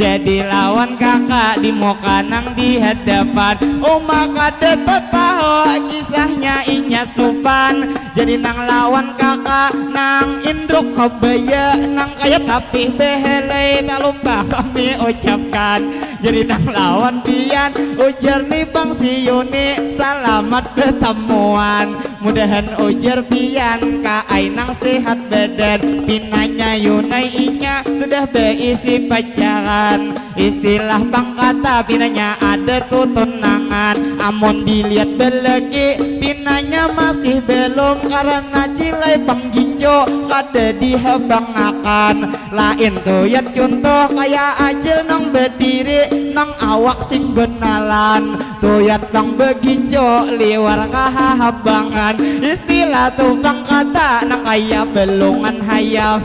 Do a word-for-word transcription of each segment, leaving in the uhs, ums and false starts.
Jadi lawan kakak di muka nang di hadapan. Uma kada tatahu kisahnya inya supan. Jadi nang lawan kakak nang indruk kebaya nang kaya tapi behelai tak lupa kami ucapkan. Jadi nang lawan pian ujar ni bang si Yuni selamat betemuan. Mudahan ujar pian ka ai nang sehat badan. Pinanya Yunai inya sudah beisi pacaran. Istilah pangkata pinanya ada tutunangan. Amun dilihat beleki pinanya masih belum karena cilai pangginco kada dihabangakan. Lain tuyat contoh kaya acil nang bediri nang awak sing benalan. Tuyat nang beginco liwar kahahabangan. Istilah tu pangkata nang kaya belungan hayam.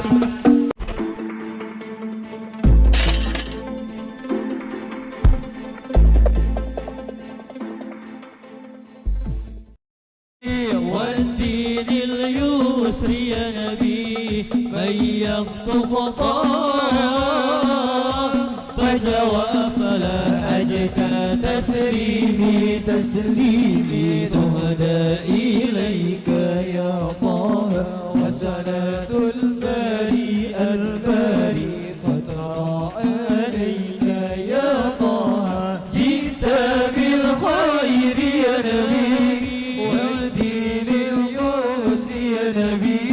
والدين اليسر يا نبي، بيضت خطاه فزوى فلا أزكى تسليمي، تسليمي تهدى إليك يا طه، وصلاة الباري الباري تطرى عليك يا طه. جئت بالخير يا نبي، والدين اليسر يا نبي.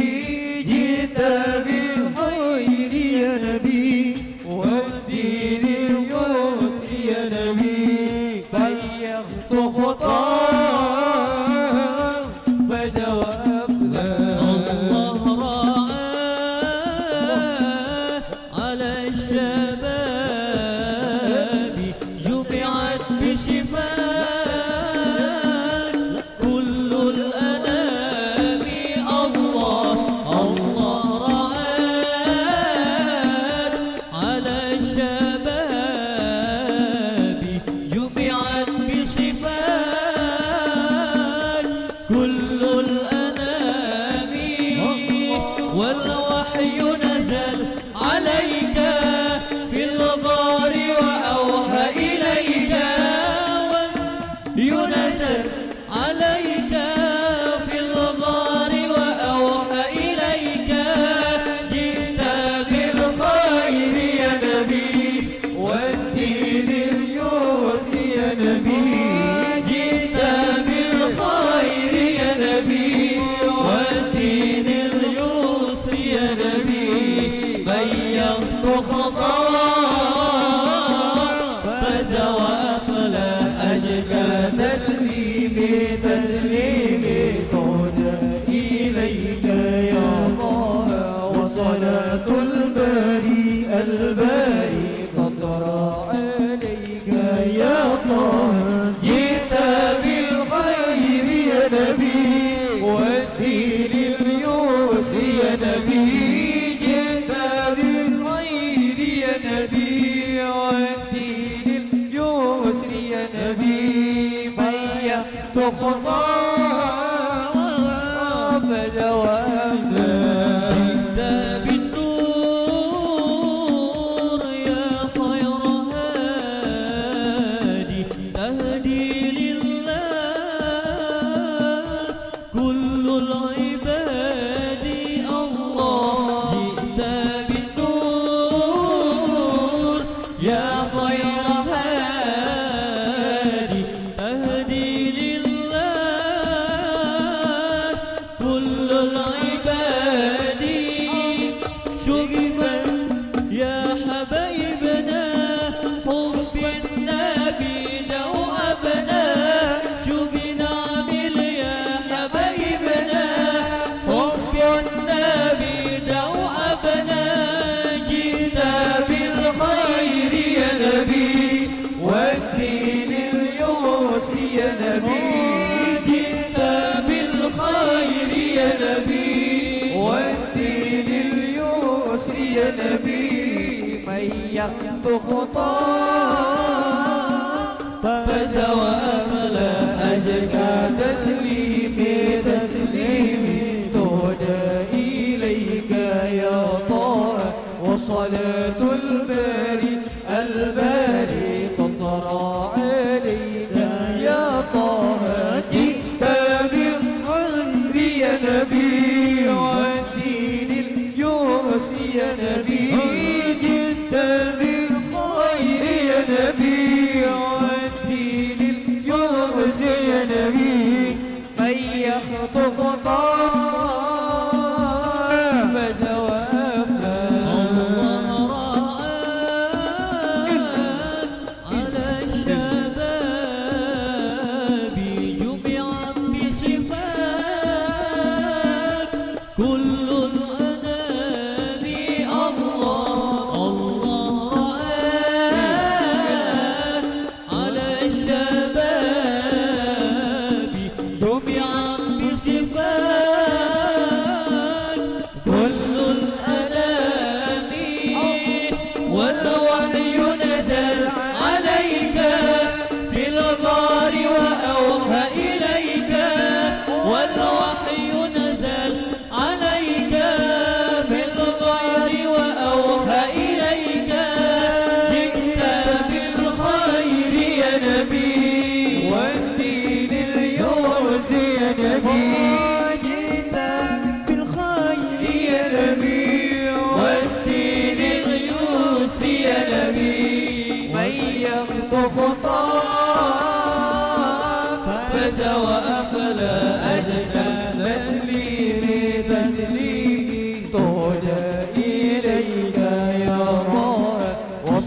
جئت بالخير يا نبي، والدين اليسر يا نبي. بيضت خطاه فزوى فلا الله رآه على الشباب جمعت بشفاء كل الأنام. الله، الله رآه على الشباب جمعت بشفاء كل الأنام. والوحي نزل عليك في الغار وأوحى إليك. والوحي نزل عليك في الغار وأوحى إليك. جئت بالخير يا نبي، والدين اليسر يا نبي. جئت بالخير يا نبي، والدين اليسر يا نبي. بيضت خطاه فزوى فلا أزكى تسليمي، تسليمي تهدى إليك يا طه، وصلاة الباري الباري تطرى عليك يا طه. جئت بالخير يا نبي، والدين اليسر يا نبي. جئت بالخير يا نبي، والدين اليسر يا نبي. بيضت خطاه فزوى فلا. جئت بالنور يا خير هادي، تهدي لله كل العباد. الله، جئت بالنور يا خير هادي، تهدي لله كل العباد. شغفا يا حبايبنا، حب النبي دوأبنا. شو بنعمل يا حبايبنا، حب النبي دوأبنا. جئت بالخير يا نبي، والدين اليسر يا نبي. جئت بالخير يا نبي، والدين اليسر يا نبي. بيضت خطاه فزوى فلا أزكى تسليمي، تسليمي تهدى إليك يا طه، وصلاة الباري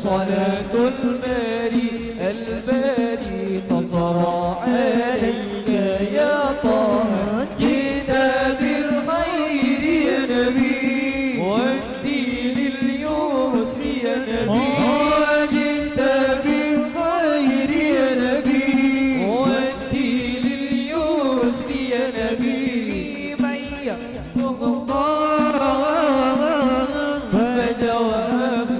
صلاة الباري الباري تطرى عليك يا طه. جئت بالخير يا نبي، والدين اليسر يا نبي. جئت بالخير يا نبي، والدين اليسر يا نبي. من يتق الله فجواب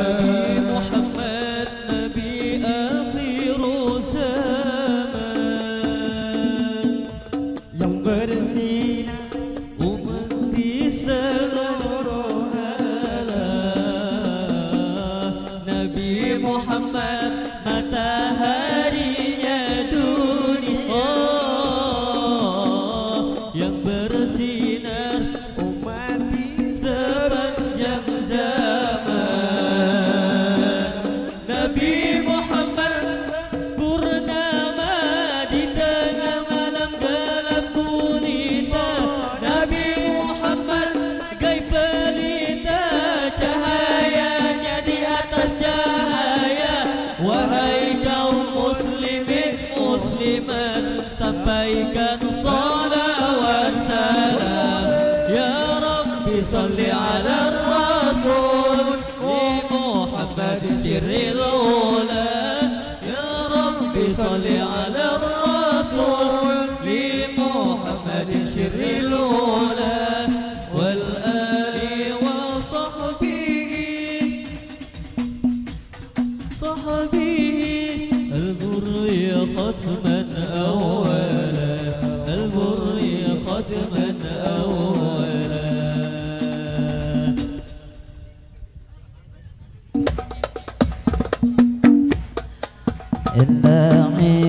Nabi Muhammad, Nabi akhir zaman. Yang bersinar umat di seluruh alam. Nabi Muhammad, mataharinya dunia. Oh, yang bersinar umat di sepanjang zaman. Nabi Muhammad purnama di tengah malam gelap gulita. Nabi Muhammad gai pelita, cahayanya di atas cahaya. Wahai kaum muslimin muslimat, sampaikan salawat salam. Ya Rabbi salli ala Rasul, li Muhammad sirril ula. Ya Rabbi salli ala Rasul, li Muhammad sirril ula. Wal ali wa sahbihi, sahbihi, al-burri khatman awwala, al-burri khatman awwala. إلهي،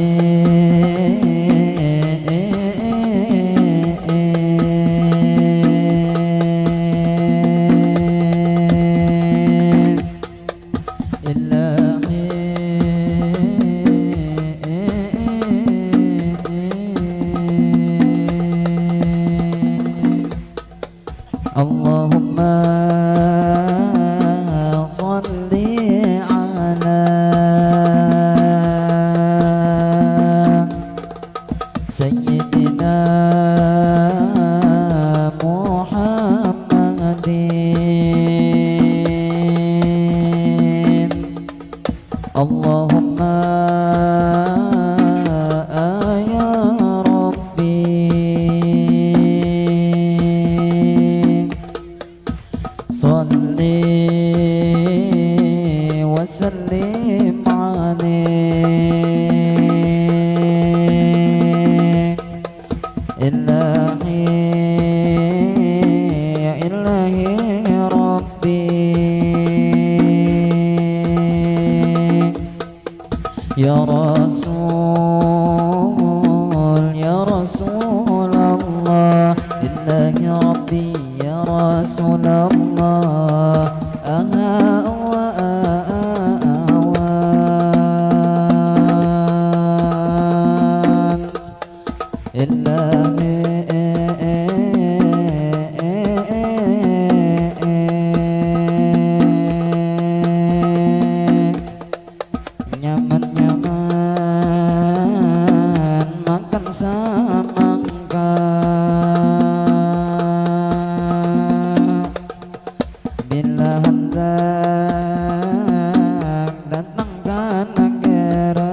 إلهي. اللهم صل على سيدنا محمد. اللهم يا ربي صل وسلم عليه. إلهي، يا إلهي ربي، يا رسول، يا رسول الله. إلهي ربي، يا رسول الله. آه، آه، آه، آه، آه. إلهي. Nyaman-nyaman makan samangka. Bila handak datang ka nagara,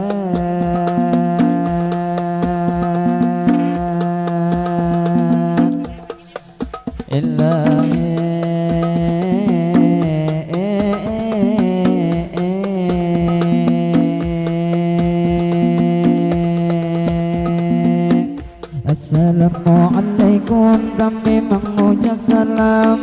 Ilahi. Assalamualaikum, kami mangucap salam.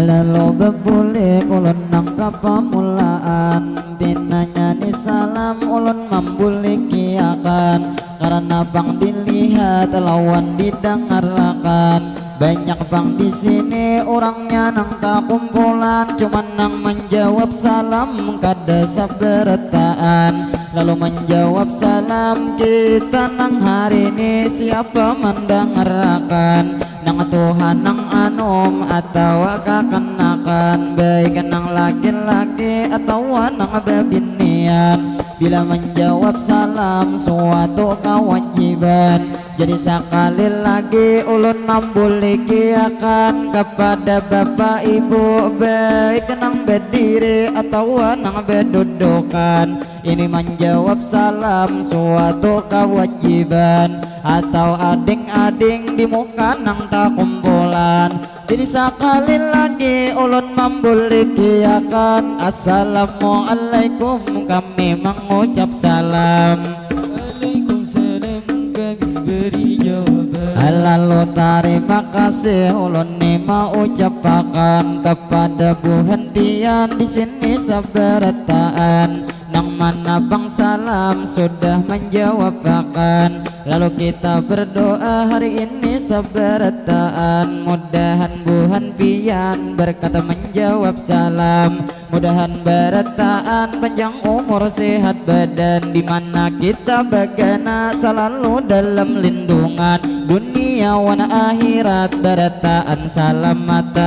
Lalu babulik ulun nang kapamulaan, pinanya ni salam ulun mambulikiakan, karana pang dilihat lawan didangarakan. Banyak pang di sini urangnya nang takumpulan, cuman nang manjawab salam kada sabarataan. Lalu manjawab salam kita nang hari ni, siapa mandangarakan? Nang tuha nang anum atawa kakanakan, baik nang laki-laki atawa nang babinian, bila manjawab salam suatu kawajiban. Jadi sakali lagi ulun mambulikiakan kapada bapak ibu, baik nang badiri atawa nang badudukan. Ini manjawab salam suatu kawajiban, atau ading-ading di muka nang takumpulan. Jadi sakali lagi ulun mambulikiakan, assalamualaikum kami mangucap salam. Waalaikumsalam kami beri jawaban. Lalu tarima kasih ulun ni maucapakan kapada buhan pian di sini sabarataan. Nang mana pang salam sudah manjawabakan. Lalu kita berdoa hari ini sabarataan, mudahan buhan pian berkat manjawab salam. Mudahan barataan panjang umur sehat badan, di mana kita bagana salalu dalam lindungan dunia wan akhirat, barataan salamatan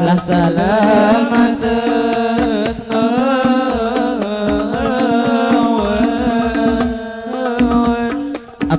lah salamatan.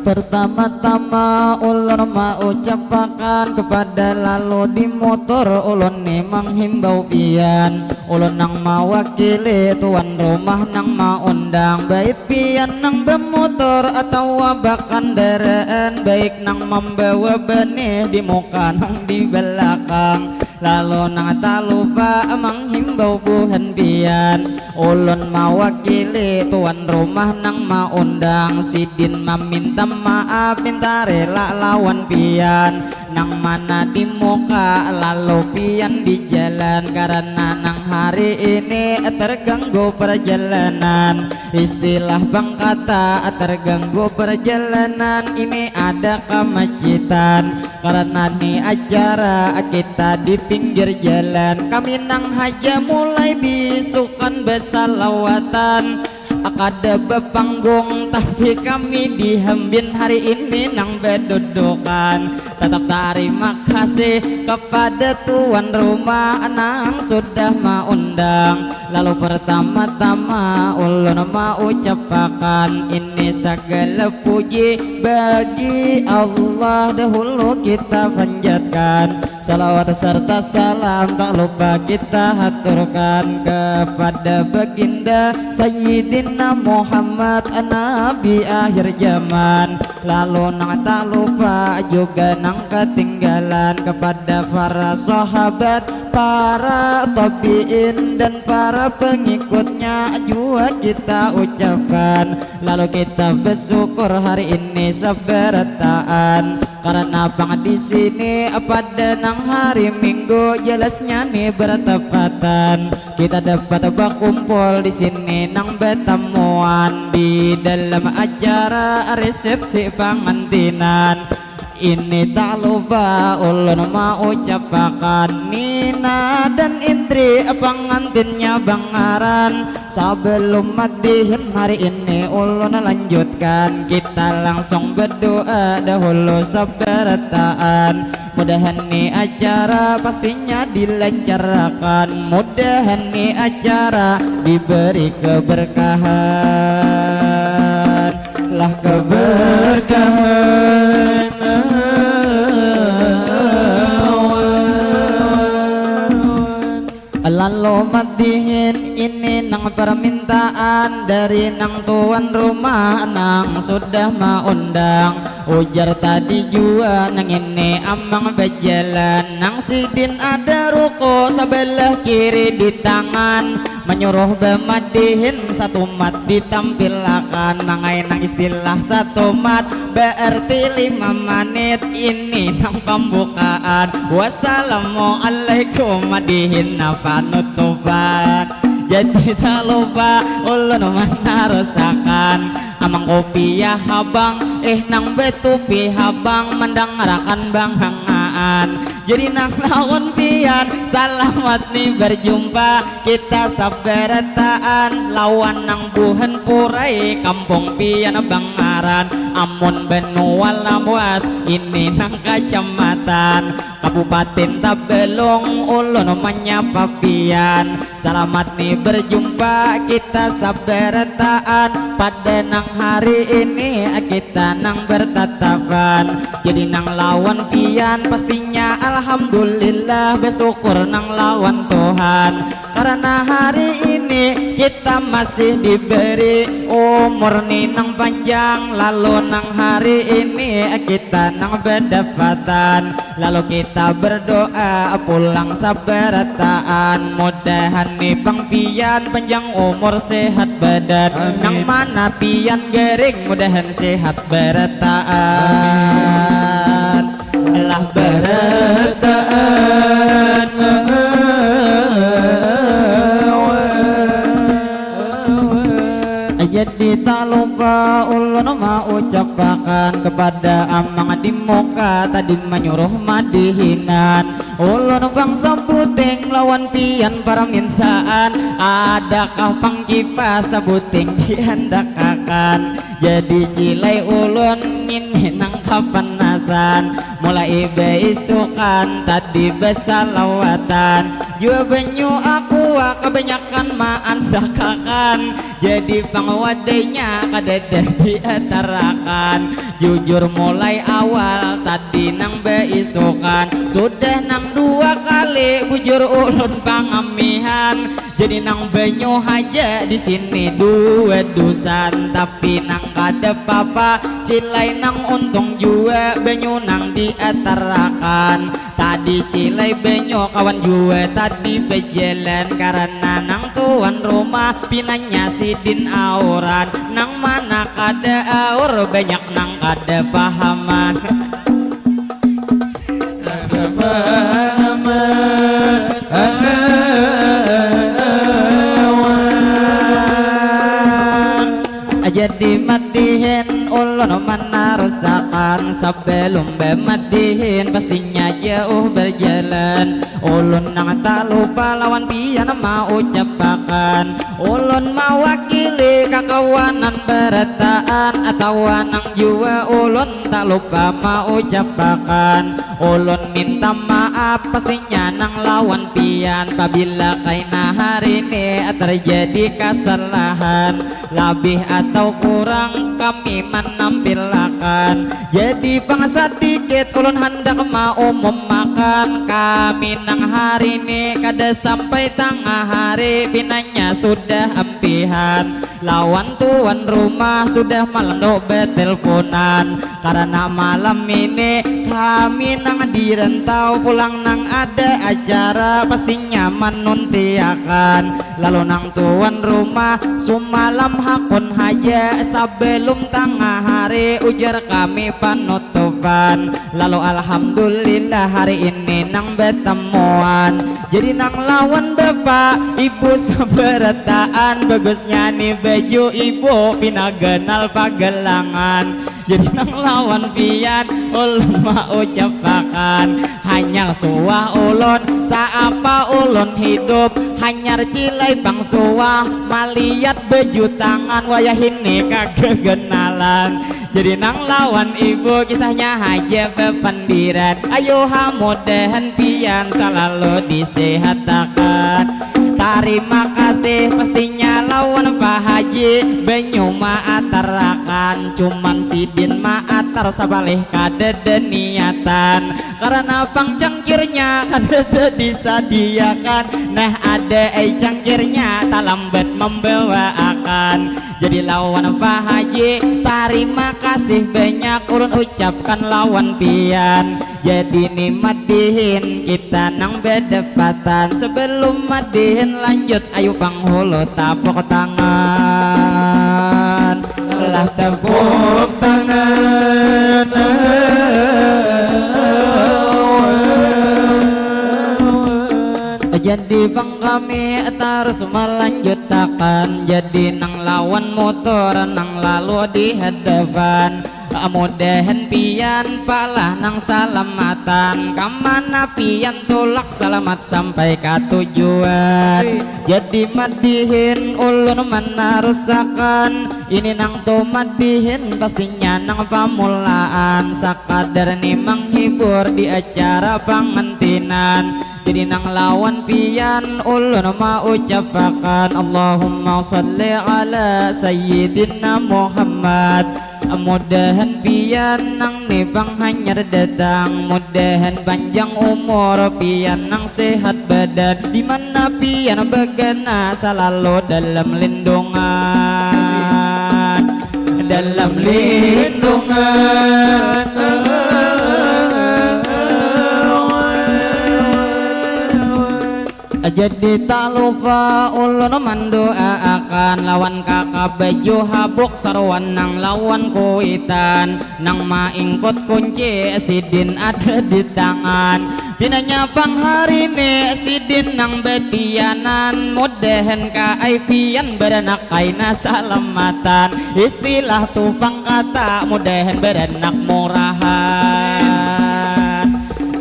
Pertama-tama ulun maucapakan kepada lalu di motor ulun ni manghimbau pian. Ulun nang mawakili tuan rumah nang maundang, baik pian nang bamotor atawa bakandaraan, baik nang mambawa banih di muka nang di balakang. Lalu nang talupa manghimbau buhan pian, ulun mawakili tuan rumah nang maundang. Sidin maminta maaf, minta rela lawan pian nang mana di muka lalu pian di jalan, karena nang hari ini terganggu perjalanan. Istilah pang kata terganggu perjalanan ini ada kamacitan. Karena ni acara kita di pinggir jalan, kami nang haja mulai bisukan basalawatan. Kada bapanggung tapi kami dihambin hari ini nang badudukan. Tatap tarima kasih kapada tuan rumah nang sudah maundang. Lalu pertama-tama ulun maucapakan ini sagala puji bagi Allah dahulu kita panjatkan. Salawat serta salam tak lupa kita haturkan kepada baginda Sayyidina Muhammad Nabi akhir zaman. Lalu nang tak lupa juga nang ketinggalan kepada para sahabat, para tabiin dan para pengikutnya jua kita ucapkan. Lalu kita bersyukur hari ini sabarataan karena pang di sini pada nang hari Minggu jelasnya ni bertepatan. Kita dapat bakumpul di sini nang batamuan di dalam acara resepsi pangantinan. Ini tak lupa ulun maucapakan Nina dan Indri pangantinnya bangaran. Sabalum madihin hari ini ulun lanjutkan, kita langsung badoa dahulu sabarataan. Mudahan ni acara pastinya dilancarakan, mudahan ni acara diberi keberkahan. Lah keberkahan. Lalu madihin ini nang permintaan dari nang tuan rumah nang sudah maundang. Ujar tadi jua nang ini amang bajalan, nang sidin ada ruko sabalah kiri di tangan, manyuruh bamadihin satumat ditampilakan, mangainang istilah satumat baarti lima manit ini nang pambukaan. Wassalamualaikum madihin napa nutupan. Jadi tak lupa ulun manarusakan. Amang kopiah habang, eh nang batupi habang mandangarakan bangangaan. Jadi nang lawan pian salamat ni berjumpa kita sabarataan lawan nang buhan purai kampung pian bangaran amun benua lawas ini nang kacamatan Kabupaten Tabelung ulun menyapa pian Salamat ni berjumpa kita sabarataan pada nang hari ini kita nang bertatapan jadi nang lawan pian pastinya alhamdulillah bersyukur nang lawan Tuhan karena hari ini kita masih diberi umur ni nang panjang lalu nang hari ini kita nang berdapatan Lalu kita berdoa pulang sabarataan Mudahan ni pang pian panjang umur sehat badan Amin. Nang mana pian gering mudahan sehat barataan Amin. Lah barataan Jadi tak lupa ulun mau ucapakan kepada amang di muka tadi menyuruh madihinan Ulun bangsa puting lawan pian permintaan Adakah pang kipas sabuting diandakakan Jadi cilai ulun ngini nang kapanasan Mulai beisukan tadi besalawatan Jua banyu aqua kebanyakan maandakakan Jadi pang wadainya kadada diatarakan Jujur mulai awal tadi nang baisukan Sudah nang dua kali bujur ulun pangamihan Jadi nang banyu haja di sini dua dusan Tapi nang kada papa cilai nang untung jua banyu nang diatarakan Tadi cilai banyu kawan jua tadi bajalan Karena nang tuan rumah pinanya sidin auran Nang mana kada aur banyak nang kada pahaman Kada pahaman Jadi madihin ulun manarusakan Sebelum bamadihin pastinya jauh berjalan Ulun nang tak lupa lawan pian maucapakan Ulun mawakili kakawanan barataan Atawa nang jua ulun tak lupa maucapakan Ulun minta maaf pastinya nang lawan pian Pabila kaina hari ini terjadi kasalahan Labih atau kurang kami manampilakan Jadi pang sadikit ulun handak maumumakan Kami nang hari ni kada sampai tangah hari Pinanya sudah ampihan Lawan tuan rumah sudah malanduk betelponan Karena malam ini kami nang di rantau pulang nang ada acara Pastinya manuntiakan Lalu nang tuan rumah sumalam hakun haja Sabalum tangah hari ujar kami panutupan Lalu alhamdulillah hari ini nang batamuan Jadi nang lawan bapa ibu sabarataan Bagusnya ni baju ibu pina ganal pagalangan Jadi nang lawan pian ulun maucapakan Hanyar suah ulun saapa ulun hidup Hanyar cilai pang suah maliat baju tangan Wayah ini kagaganan Jadi nang lawan ibu kisahnya haja bapandiran Ayu ha mudahan pian salalu disihatakan Tarima kasih pastinya lawan Pak Haji Banyu maatarakan Cuman sidin maatar sabalih kadada niatan Karena pang cangkirnya kadada disadiakan Nah ada ai cangkirnya talambat mambawaakan Jadi lawan Pak Haji tarima kasih banyak ulun ucapkan lawan pian Jadi ni madihin kita nang badapatan Sebelum madihin lanjut ayu panghulu tapuk tangan Lah tapuk tangan Jadi pang kami tarus malanjutakan Jadi nang lawan mutur nang lalu di hadapan Mudahan pian palah nang salamatan, kamana pian tulak salamat sampai ka tujuan. Jadi madihin ulun manarusakan, ini nang tumadihin pastinya nang pamulaan, sakadar ni manghibur di acara pangantinan. Jadi nang lawan pian ulun maucapakan, Allahumma salli ala sayyidina Muhammad. Mudahan pian nang ni pang hanyar datang, mudahan panjang umur pian nang sehat badan, di mana pian bagana salalu dalam lindungan, dalam lindungan. Jadi tak lupa ulun mandoaakan lawan kaka baju habuk saruan nang lawan kuitan nang maingkut kunci sidin ada di tangan. Pinanya pang hari ni sidin nang betianan, mudahan ka ai pian baranak kaina salamatan. Istilah tu pang kata mudahan baranak murahan.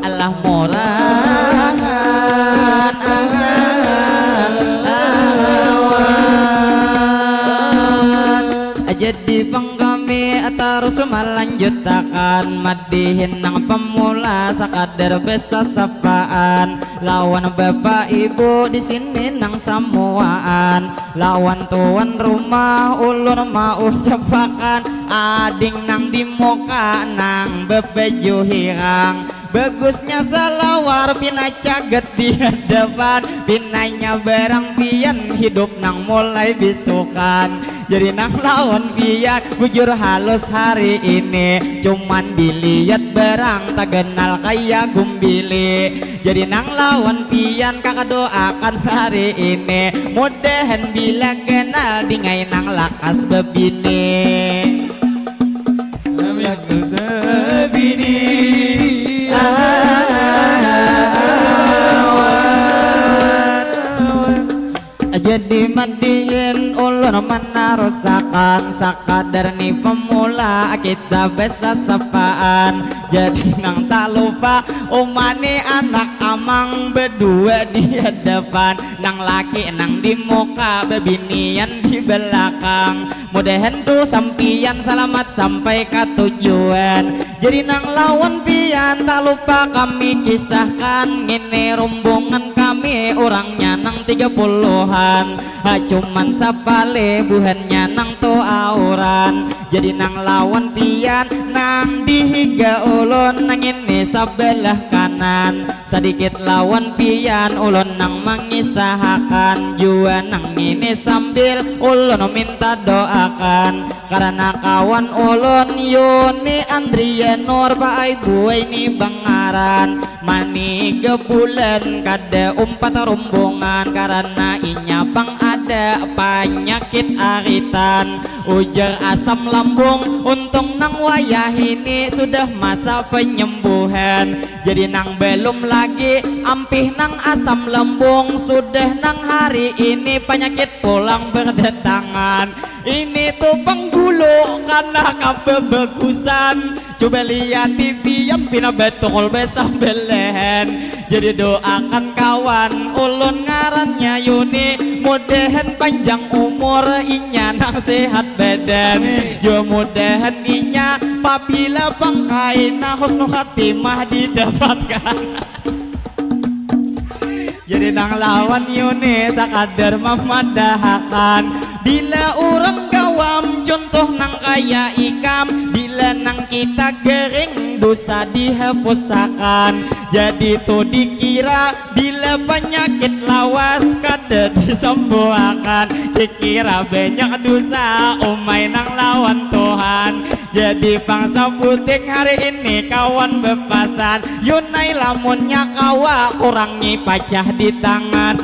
Allah murahan, Allah lawan. Jadi pang kami tarus malanjutakan madihin nang pamula sakadar besasapaan lawan bapak ibu di sini nang samuaan. Lawan tuan rumah ulun maucapakan, ading nang di muka nang babaju hirang, bagusnya salawar pina cagat di hadapan, pinanya barang pian hidup nang mulai bisukan. Jadi nang lawan pian bujur halus hari ini, cuman dilihat barang taganal kaya gumbili. Jadi nang lawan pian kaka doakan hari ini, mudahan bila ganal dingai nang lakas babini. Amin. Babini. Jadi madihin ulun manarusakan, sakadar ni pamula kita besasapaan. Jadi nang tak lupa umani anak amang bedua di hadapan, nang laki nang di muka bebinian di belakang. Mudahan tu sampian salamat sampai ka tujuan. Jadi nang lawan pian tak lupa kami kisahkan, ngini rumbungan kami urangnya nang tiga puluhan. Ha, cuman sapale buhannya nang tu auran. Jadi nang lawan pian nang di higa ulun nang ini sabalah kanan. Sadikit lawan pian ulun nang mangisahakan jua nang ini sambil ulun minta doakan. Karana kawan ulun Yuni Andrianur paai buai ni bangaran. Maniga bulan kada umpat rumbungan karana inya pang ada panyakit aritan. Ujar asam lambung, untung nang wayah ini sudah masa penyembuhan. Jadi nang belum lagi ampih nang asam lambung, sudah nang hari ini panyakit pulang berdatangan. Ini tu penggulu kana kabebagusan. Coba lihat pian pina betul besambelehan. Jadi doakan kawan ulun ngarannya Yuni, mudahan panjang umur inya nang sehat badan. Amin. Jua mudahan inya pabila pangkaina husnul khatimah didapatkan. Jadi nang lawan Yuni sakadar mamadahakan, bila urang gawam contoh nang kaya ikam, bila nang kita gering dosa dihapusakan. Jadi tu dikira bila panyakit lawas kada disambuakan, dikira banyak dosa umai nang lawan Tuhan. Jadi pang sabuting hari ini kawan bepasan, Yunai lamunnya kawa kurangi pacah di tangan.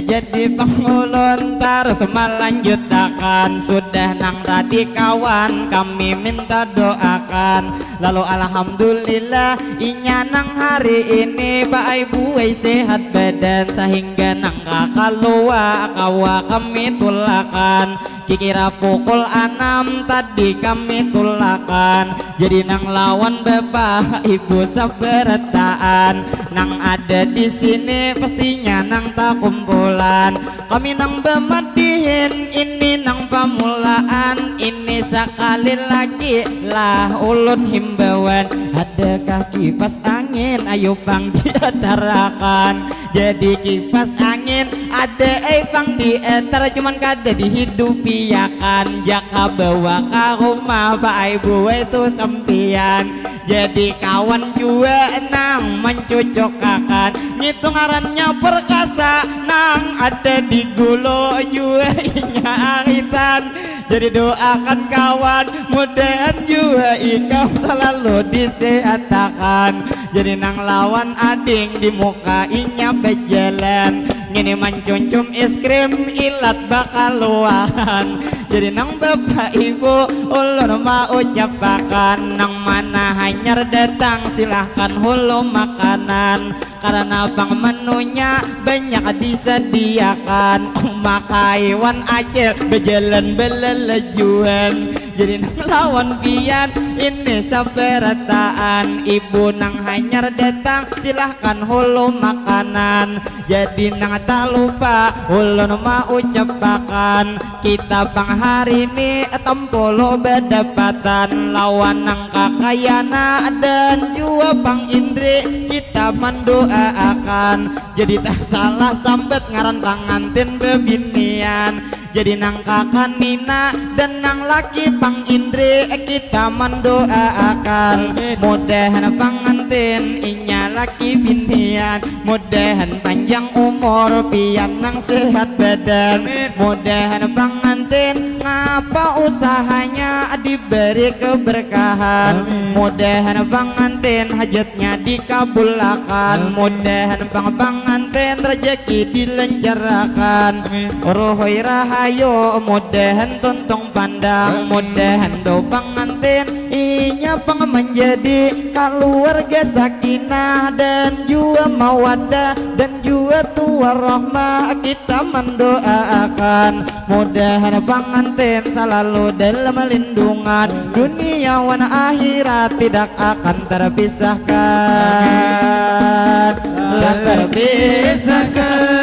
Jadi pang Ulun tarus malanjutakan, sudah nang tadi kawan kami minta doakan. Lalu alhamdulillah inya nang hari ini baai buai sehat badan, sahingga nang kakalua kawa kami tulakan. Kikira pukul anam tadi kami tulakan. Jadi nang lawan bapak ibu sabarataan nang ada di sini pastinya nang takumpulan. Kami nang bamadihin ini nang pamulaan, ini sakali lagi lah ulun himbauan. Adakah kipas angin? Ayu pang diatarakan. Jadi kipas angin ada ai pang diatar, cuman kada dihidupiakan. Jaka bawa ka rumah baai buai tu sampian. Jadi kawan jua nang mancucukakan, ngitu ngarannya perkasa nang ada di gulu jua inya aritan. Jadi doakan kawan, mudahan jua ikam selalu disehatakan. Jadi nang lawan ading di muka inya bajalan, ngini mancuncum es krim ilat bakaluahan. Jadi nang bapak ibu ulun mau ucapakan, nang mana hanyar datang silahkan hulu makanan. Karena pang menunya banyak disediakan, maka iwan acil bajalan belelejuan. Jadi nang lawan pian ini sabarataan, ibu nang hanyar datang silahkan hulu makanan. Jadi nang talupa ulun maucapakan, kita pang hari ini tampulu badapatan lawan nang kakayana dan jua pang indri kita mandoaakan. Jadi tak salah sambat ngaran pangantin bebinian. Jadi nang kakanina dan nang laki pang indri kita mandoaakan. Amin. Mudahan pangantin inya laki binian. Mudahan panjang umur pian nang sehat badan. Amin. Mudahan pangantin ngapa usahanya diberi keberkahan. Amin. Mudahan pangantin hajatnya dikabulakan. Amin. Mudahan pang pangantin rezeki dilencarakan. Amin. Ruhui rahayu mudahan tuntung pandang. Amin. Mudahan tu pangantin inya pang menjadi keluarga sakinah dan jua mawadah dan jua tuar rahmah. Kita mendoaakan mudahan pangantin selalu dalam lindungan, dunia wan akhirat tidak akan terpisahkan. Tak terpisahkan.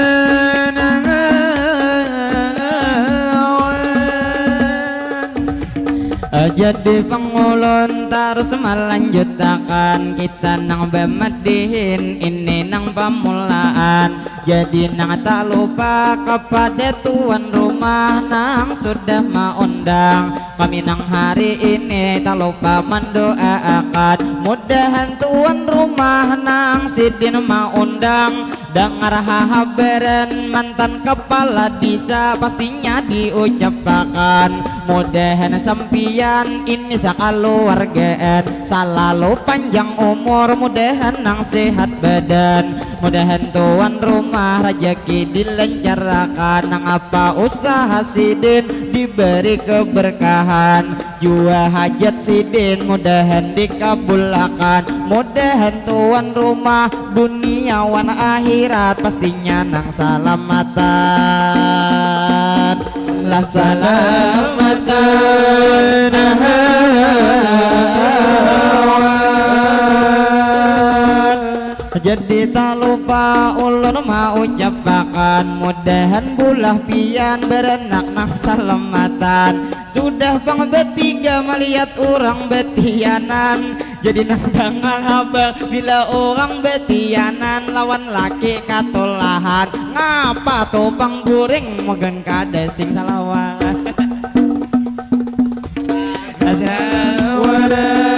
Jadi pang ulun tarus malanjutakan, kita nang bamadihin ini nang pamulaan. Jadi nang talupa kapada tuan rumah nang sudah maundang kami nang hari ini, talupa mandoaakan mudahan tuan rumah nang sidin maundang dangar hahabaran mantan kepala desa pastinya diucapakan. Mudahan sampian ini sakaluargaan salalu panjang umur, mudahan nang sehat badan, mudahan tuan rumah rajaki dilencarakan, nang apa usaha sidin diberi keberkahan, jua hajat sidin mudahan dikabulakan, mudahan tuan rumah dunia wan akhirat pastinya nang salamatan. Lah salamatan. Jadi talupa ulun maucapakan, mudahan bulah pian beranak nang salamatan. Sudah pang batiga malihat urang batianan. Jadi nang dangar habar bila urang batianan lawan laki katulahan. Ngapa tu pang guring magan kada sing salawar. Ada wadah.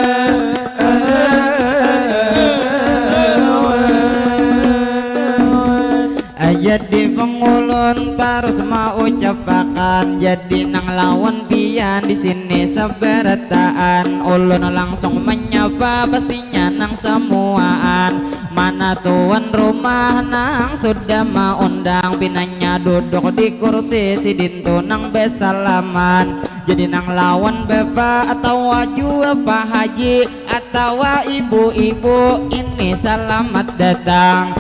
Jadi pang ulun tarus maucapakan, jadi nang lawan pian di sini sabarataan. Ulun langsung menyapa pastinya nang samuaan. Mana tuan rumah nang sudah maundang, pinanya duduk di kursi, sidin tu nang basalaman. Jadi nang lawan bapa atawa jua Pak Haji atawa ibu-ibu, ini salamat datang.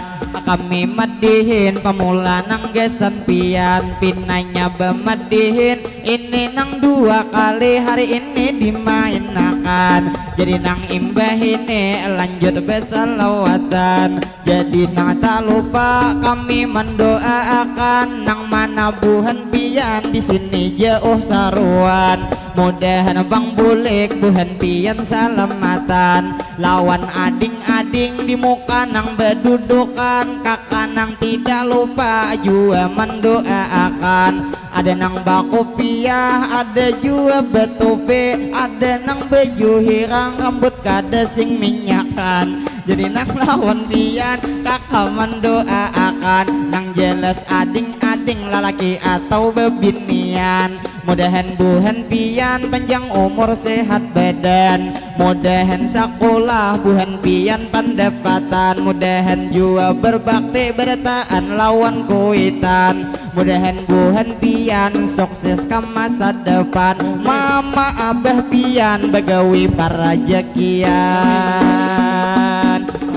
Kami madihin pamula nang gasan pian, pinanya bamadihin ini nang dua kali hari ini dimainakan. Jadi nang imbah ini lanjut basalawatan. Jadi nang tak lupa kami mandoaakan, nang mana buhan pian di sini jauh saruan. Mudahan pang bulik buhan pian salamatan lawan ading-ading di muka nang badudukan. Kaka nang tidak lupa jua mandoaakan. Ada nang bakupiah, ada jua batupi, ada nang baju hirang, rambut kada sing minyakan. Jadi nang lawan pian kaka mandoaakan, nang jelas ading-ading lalaki atau bebinian. Mudahan buhan pian panjang umur sehat badan. Mudahan sakulah buhan pian pandapatan. Mudahan jua berbakti berataan lawan kuitan. Mudahan buhan pian sukses ka masa depan. Mama abah pian bagawi parajakian.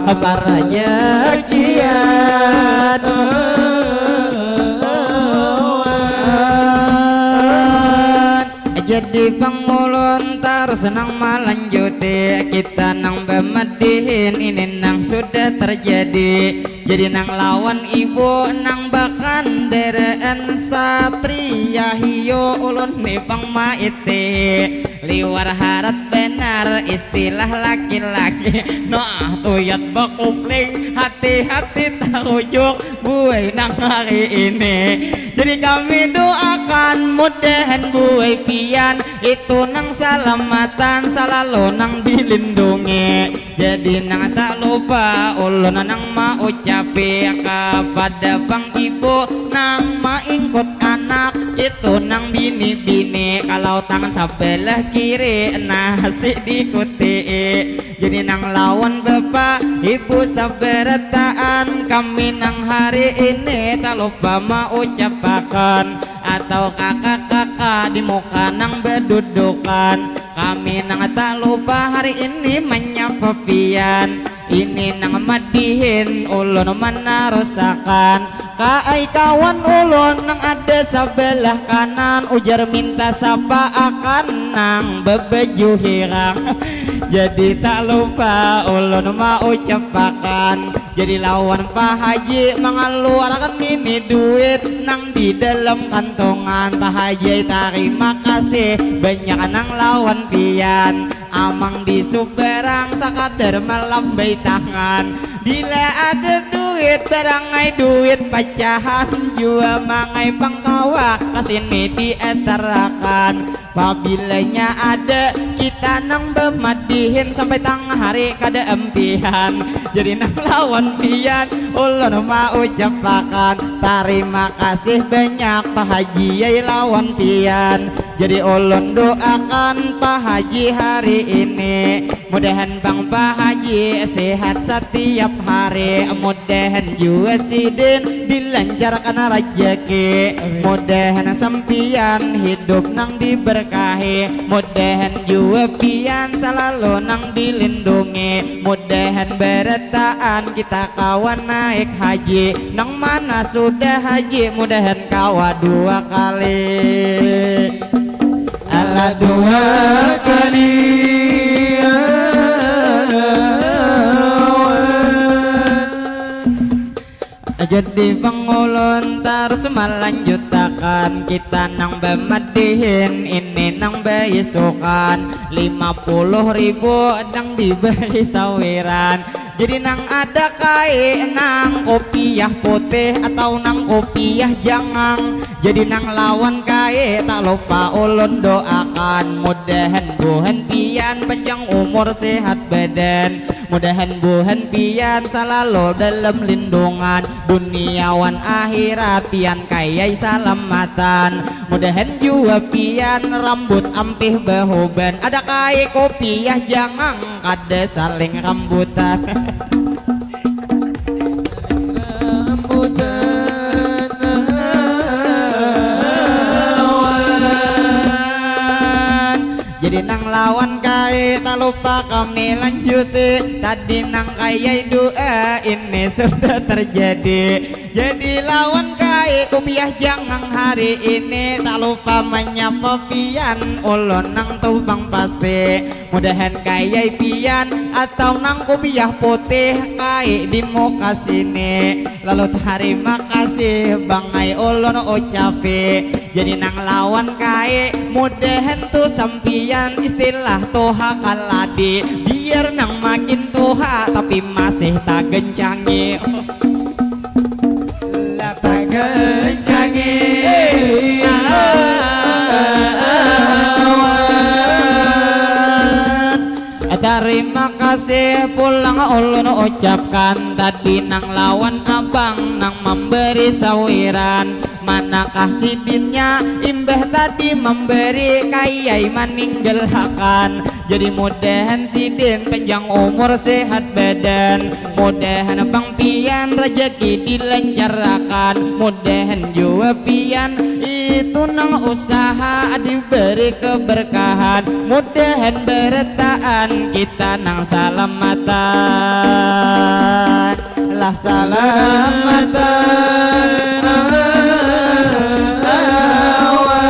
Parajakian. Jadi pang ulun tarus nang malanjuti, kita nang bamadihin ini nang sudah terjadi. Jadi nang lawan ibu nang bakandaraan satria hiu, ulun ni pang maitihi. Liwar harat banar istilah laki-laki. Nah, tuyat bakupling, hati-hati tarujuk buai nang hari ini. Jadi kami doakan mudahan buai pian itu nang salamatan, salalu nang dilindungi. Jadi nang tak lupa ulun nang maucapi kapada pang ibu nang maingkut anak itu nang bini-bini, kalau tangan sabelah kiri nasi dikutii. Jadi nang lawan bapa ibu sabarataan, kami nang hari ini tak lupa maucapakan atau kaka-kaka di muka nang badudukan. Kami nang tak lupa hari ini manyapa pian. Ini nang madihin ulun manarusakan. Kaai kawan ulun nang ada sabalah kanan, ujar minta sapaakan nang babaju hirang. Jadi tak lupa ulun maucapakan. Jadi lawan Pak Haji mangaluarkan ini duit nang di dalam kantongan. Pak Haji tarima kasih banyak nang lawan pian. Amang di subarang sakadar malambai tangan. Bila ada duit barangai duit pacahan jua mangai pang kawa kasini diatarakan. Pabilanya ada kita nang bamadihin sampai tangah hari kada ampihan. Jadi nang lawan pian ulun maucapakan tarima kasih banyak Pak Haji ai lawan pian. Jadi ulun doakan Pak Haji hari ini, mudahan pang Pak Haji sehat satiap hari, mudahan jua sidin dilancarkan rajaki, mudahan sampian hidup nang diberkahi, mudahan jua pian salalu nang dilindungi, mudahan barataan kita kawa naik haji, nang mana sudah haji mudahan kawa dua kali. Alah dua kali. Jadi pang ulun tarus malanjutakan, kita nang bamadihin ini nang baisukan, lima puluh ribu nang dibari sawiran. Jadi nang ada kai nang kopiah putih atau nang kopiah jangang. Jadi nang lawan kai tak lupa ulun doakan, mudahan buhan pian panjang umur sehat badan, mudahan buhan pian salalu dalam lindungan, dunia wan akhirat pian kayai salamatan, mudahan jua pian rambut ampih bahuban, ada kai kopiah jangang kada saling rambutan. Lawan kai talupa kami lanjuti, tadi nang kayai dua ini sudah terjadi. Jadi lawan kai kupiah jangang hari ini, talupa manyapa pian ulun nang tu pang pasti. Mudahan kayai pian atau nang kupiah putih kai di muka sini. Lalu tarima kasih bangai ulun ucapi. Jadi nang lawan kai, mudahan tu sampian istilah tuha kaladi. Biar nang makin tuha tapi masih tagencangi. Lah tagencangi. Awan. Tarima kasih pulang ulun ucapkan tadi nang lawan abang nang memberi sawiran. Manakah sidinnya imbah tadi memberi kayai maninggalhakan. Jadi mudahan sidin panjang umur sehat badan. Mudahan pang pian rejeki dilancarakan. Mudahan jua pian itu nang usaha diberi keberkahan. Mudahan berataan kita nang salamatan. Lah salamatan. Awan.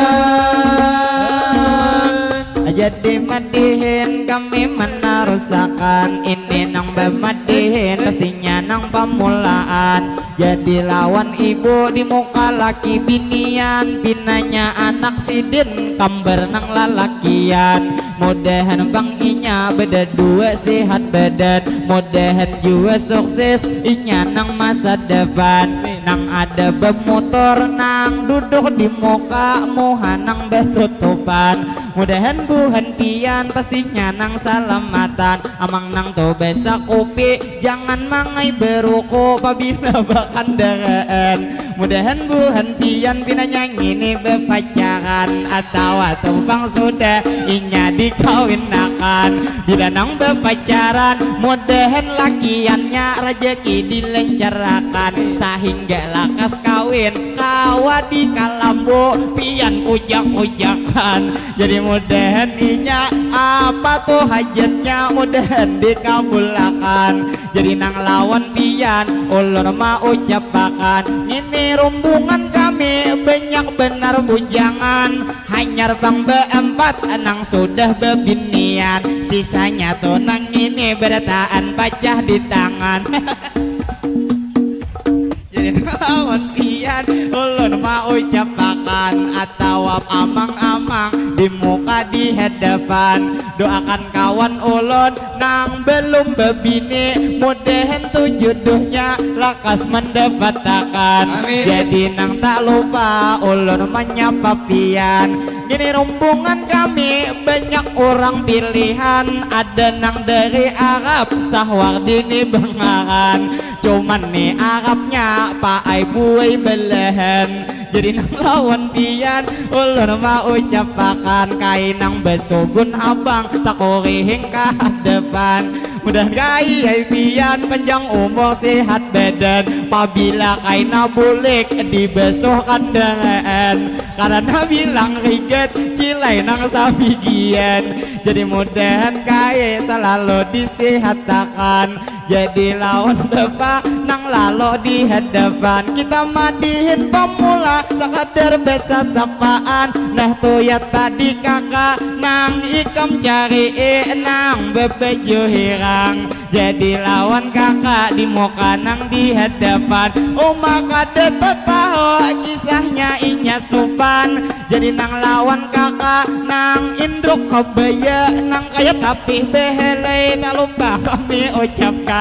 Jadi madihin kami menarusakan, ini nang bamadihin pastinya nang pamulaan. Jadi lawan ibu di muka laki binian, pinanya anak sidin kambar nang lalakian. Mudahan pang inya badadua sehat badan, mudahan jua sukses inya nang masa depan. Nang ada bamutur, nang duduk di muka, muha nang batutupan. Mudahan buhan pian pastinya nang salamatan. Amang nang tu basakupi, jangan mangai baruku pabila bakandaraan. Mudahan buhan pian pinanya ngini bapacaran atawa tu pang sudah inya dikawinakan. Bila nang bapacaran, mudahan lakiannya rajaki dilancarakan sahingga lakas kawin kawa dikalambu pian ujak-ujakan. Jadi mudahan inya apa tu hajatnya mudahan dikabulakan. Jadi nang lawan pian ulun maucapakan, ngini rumbungan kami banyak banar bujangan, hanyar pang baampat nang sudah babinian, sisanya tu nang ngini barataan pacah di tangan. Jadi lawan pian ulun maucapakan atawa amang-amang di muka di hadapan, doakan kawan ulun nang balum babini, mudahan tu jodohnya lakas mandapatakan. Amin. Jadi nang tak lupa ulun manyapa pian. Ngini rumbungan kami banyak urang pilihan, ada nang dari Arab, Sahwardini bangaran. Cuman ni Arabnya paai buai balahan. Jadi nang lawan pian ulun maucapakan, kai nang basugun habang takurihing ka hadapan. Mudahan kai ai pian panjang umur sehat badan, pabila kaina bulik dibasuh kandaraan. Karana bilang rigat cilai nang sabigian. Jadi mudahan kai salalu disihatakan. Jadi lawan bapa nang lalo di hadapan, kita madihin pamula sakadar basasapaan. Nah tuyat tadi kaka nang ikam carii nang babaju hirang. Jadi lawan kaka di muka nang di hadapan, uma kada tatahu kisahnya inya supan. Jadi nang lawan kaka nang indruk kabaya nang kaya tapi behelai talupa kami ucapkan.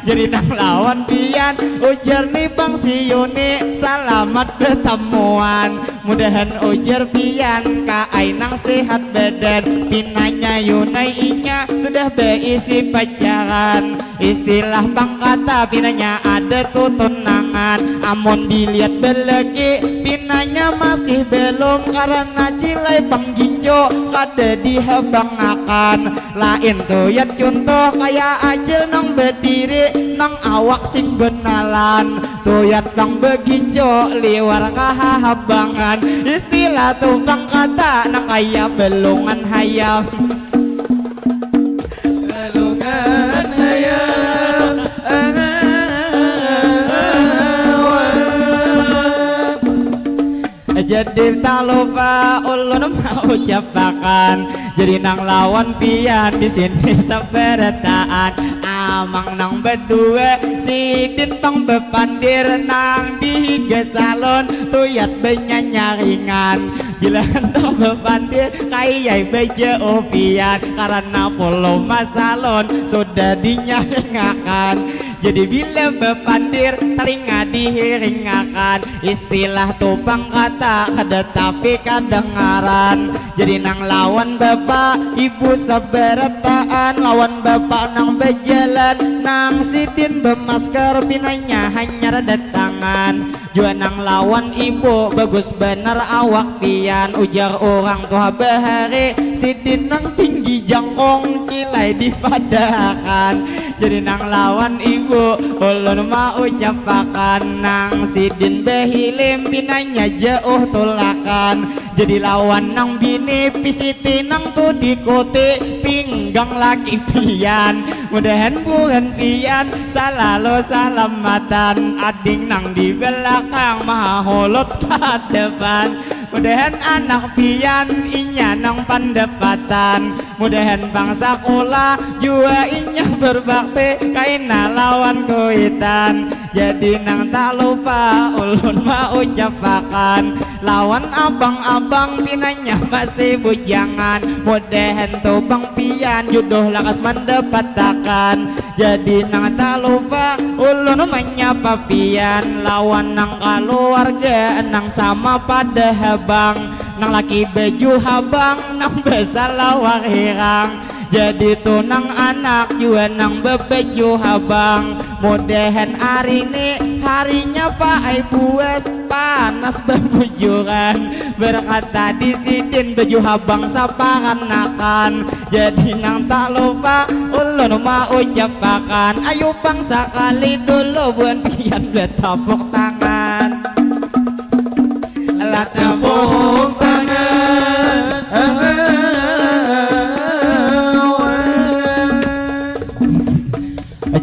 Jadi nang lawan pian ujar ni bang si Yuni salamat batamuan. Mudahan ujar pian kaai nang sehat badan, pinanya Yunai inya sudah baisi pacaran. Istilah pangkata pinanya ada tu tunangan. Amun dilihat balaki pinanya masih balum karana cilai panggincu kada dihabangakan. Lain tuyat cuntuh kaya acil nang badiri nang awak sing banalan. Tuyat pang bagincu liwar kahahabangan. Istilah tu pangkata nang kaya balungan hayam. Jadi tak lupa ulun mau ucapakan, jadi nang lawan pian di sini sabarataan. Amang nang berdua, sidin pang bepandir nang di higa salon, tuyat benyanyaringan. Bila handak bepandir, kayai bejauh pian, karena polo masalon sudah dinyaringakan. Jadi bila bepandir, telinga dihiringakan. Istilah tu pang kata kada tapi kadangaran. Jadi nang lawan bapa ibu sabarataan, lawan bapa nang bajalan, nang sidin bemasker, pinanya hanyar datangan. Jua nang lawan ibu bagus banar awak pian, ujar urang tuha bahari, sidin nang tinggi jangkung kilai dipadahakan. Jadi nang lawan ibu ulun maucapakan, nang sidin bahilim pinanya jauh tulakan. Jadi lawan nang bini pisiti nang tu dikuti pinggang laki pian. Mudahan buhan pian salalu salamatan, ading nang di belakang mahahulut ka depan. Mudahan anak pian inya nang pandapatan. Mudahan pang sakulah jua inya berbakti kaina lawan kuitan. Jadi nang tak lupa ulun maucapakan, lawan abang-abang pinanya masih bujangan. Mudahan tu pang pian juduh lakas mandapatakan. Jadi nang tak lupa ulun manyapa pian, lawan nang kaluarga nang sama pada habang, nang laki baju habang, nang basalawar hirang. Jadi tu nang anak jua nang babaju habang. Mudahan ari ni harinya paai puas, panas babujuran. Berkat tadi sidin baju habang saparanakan. Jadi nang tak lupa ulun maucapakan, ayu pang sakali dulu buhan pian batapuk tangan. Lah tepuk tangan.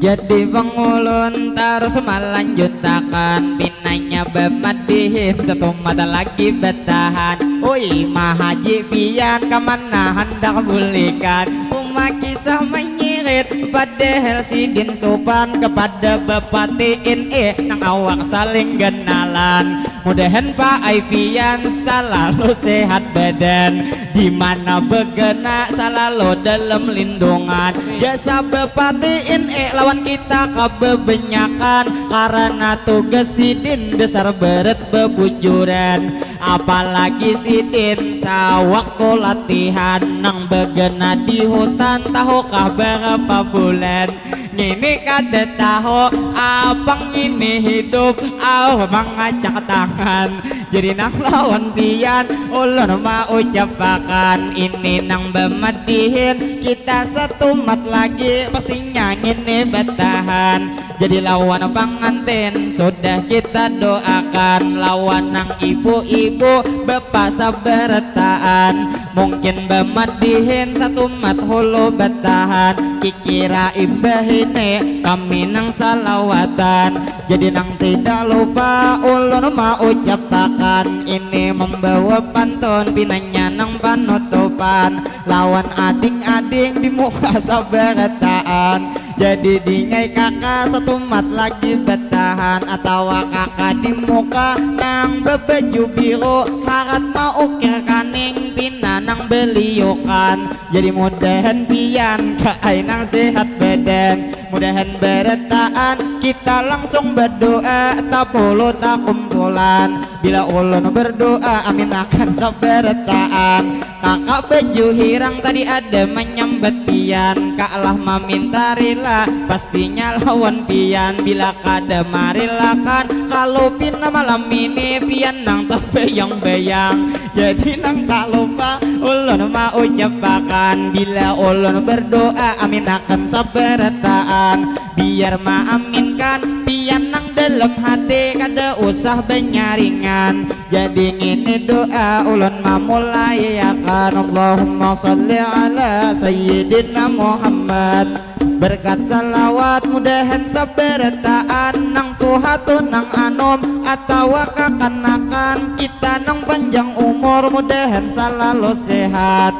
Jadi pang ulun tarus malanjutakan, pinanya bamadihin satumat lagi batahan. Ui mahaji pian kamana handak bulikan, uma kisah manyirit padahal sidin supan kepada bapatiin eh nang awak saling genalan. Mudahan paai pian salalu sehat badan, di mana begena salalu dalam lindungan. Jasa bapatiin eh lawan kita kabebenyakan, karena tugas sidin dasar beret bebujuran. Apalagi sidin sawaktu latihan nang begena di hutan, tahukah berapa bulan? Ngini kada tahu apang ngini hidup, au mangacak tangan. Jadi nang lawan pian ulun maucapakan, ini nang bamadihin kita satumat lagi, pastinya ngini batahan. Jadi lawan pangantin sudah kita doakan, lawan nang ibu-ibu bapa sabarataan. Mungkin bamadihin satumat hulu batahan, kikira imbah ini kami nang salawatan. Jadi nang tidak lupa ulun maucapakan, ini membawa pantun pinanya nang panutupan, lawan ading-ading di muka sabarataan. Jadi dingai kaka satumat lagi batahan, atawa kaka di muka nang babaju biru harat maukir kaning pina nang beliukan. Jadi mudahan pian kaai nang sehat badan, mudahan barataan kita langsung berdoa tapulu takumpulan. Bila ulun berdoa amin akan sabarataan. Kakak baju hirang tadi ada menyambat pian, kak lah maminta rila, pastinya lawan pian. Bila kada marilakan, kalau pina malam ini pian nang terbayang-bayang. Jadi nang tak lupa ulun maucapakan, bila ulun berdoa amin akan sabarataan. Biar maaminkan pian nang dalam hati, kada usah banyaringan. Jadi ngini doa ulun mamulaiakan, Allahumma salli ala Sayyidina Muhammad. Berkat salawat mudahan sabarataan, nang tuha tu nang anum atawa kakanakan, kita nang panjang umur mudahan salalu sehat.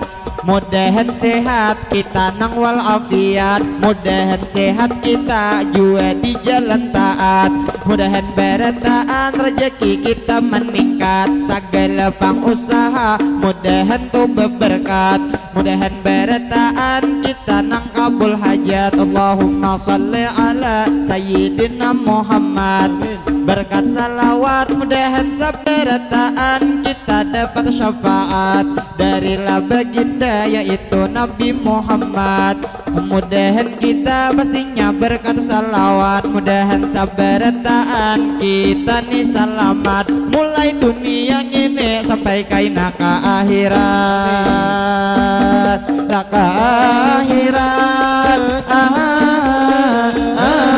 Mudahan sehat kita nang walafiat, mudahan sehat kita jua di jalan taat, mudahan barataan rejeki kita meningkat, sagala pangusaha mudahan tu beberkat, mudahan barataan kita nang kabul hajat. Allahumma salli ala sayyidina Muhammad. Berkat salawat mudahan sabarataan kita dapat syafaat darilah baginda yaitu Nabi Muhammad. Mudahan kita pastinya berkat salawat, mudahan sabarataan kita ni salamat mulai dunia ini sampai kaina ka akhirat, ka akhirat. Ah, ah, ah.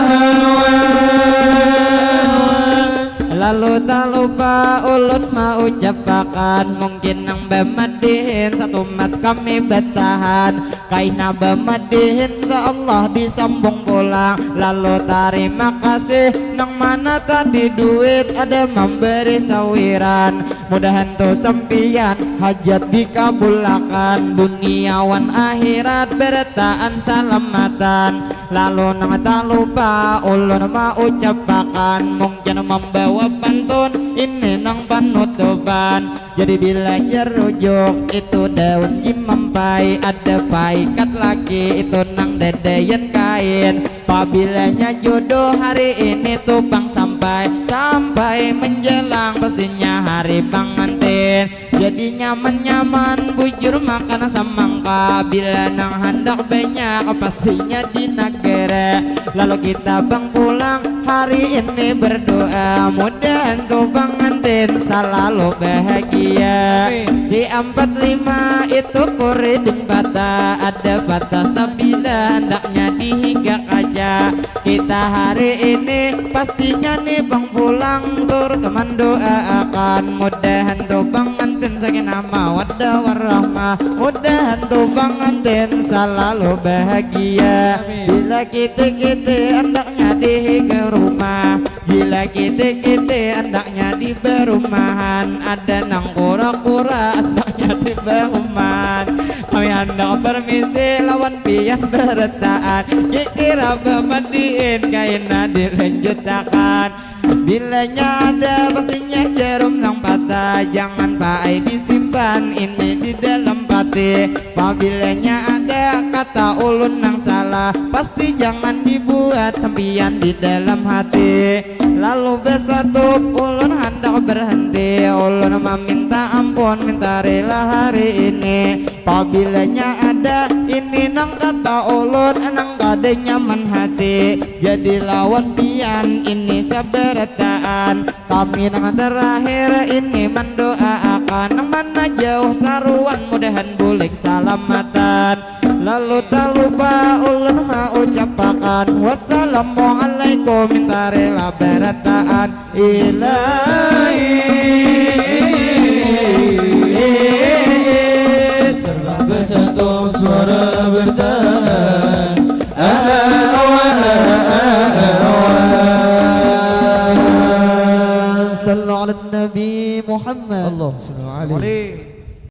Lalu tak lupa ulun maucapakan, mungkin nang bamadihin satumat kami batahan, kaina bamadihin seolah disambung pulang. Lalu tarima kasih nang mana tadi duit ada memberi sawiran. Mudahan tu sampiyan hajat dikabulakan, dunia wan akhirat barataan salamatan. Lalu nang tak lupa ulun maucapakan, mungkin membawa pantun ini nang panutupan. Jadi bila jerujuk itu daun imampai, ada paikat lagi itu nang dadayan kain. Pabilanya jodoh hari ini tu pang sampai, sampai menjelang pastinya hari pangantin. Jadi nyaman-nyaman bujur makan samangka, bila nang handak banyak pastinya di nagara. Lalu kita bang pulang hari ini berdoa, mudahan tu pangantin salalu bahagia. Amin. Si ampat lima itu kuriding patah, ada patah sabila handaknya dihiga kaca. Kita hari ini pastinya ni bang pulang turut mendoaakan, mudahan tu pangantin sakinah mawaddah warahmah, mudahan tu pangantin salalu bahagia. Amin. Bila kiti-kiti andaknya dihiga rumah, bila kiti-kiti andaknya di barumahan, ada nang kura-kura andaknya di barumahan. Kami handak permisi lawan pian barataan, kikira bamadiin kaina dilanjutakan. Bilanya ada pastinya jarum nang patah, jangan paai disimpan ini di dalam pati. Pabilanya ada kata ulun nang salah, pasti jangan dibuat sampiyan di dalam hati. Lalu besatu ulun handak berhenti, ulun maminta ampun minta rila hari ini. Pabilanya ada ini nang kata ulun nang kada nyaman hati, jadi lawan pian ini sabarataan. Kami nang terakhir ini mendoaakan, nang mana jauh saruan mudahan bulik salamatan. Lalu tak lupa ulun maucapakan, wassalamualaikum minta rila barataan. Ilahi, telah bersatu suara bertahan. Ah, ah, ah, ah, ah, ah, ah. Sallu ala Nabi Muhammad. Allahumma salli alaihi.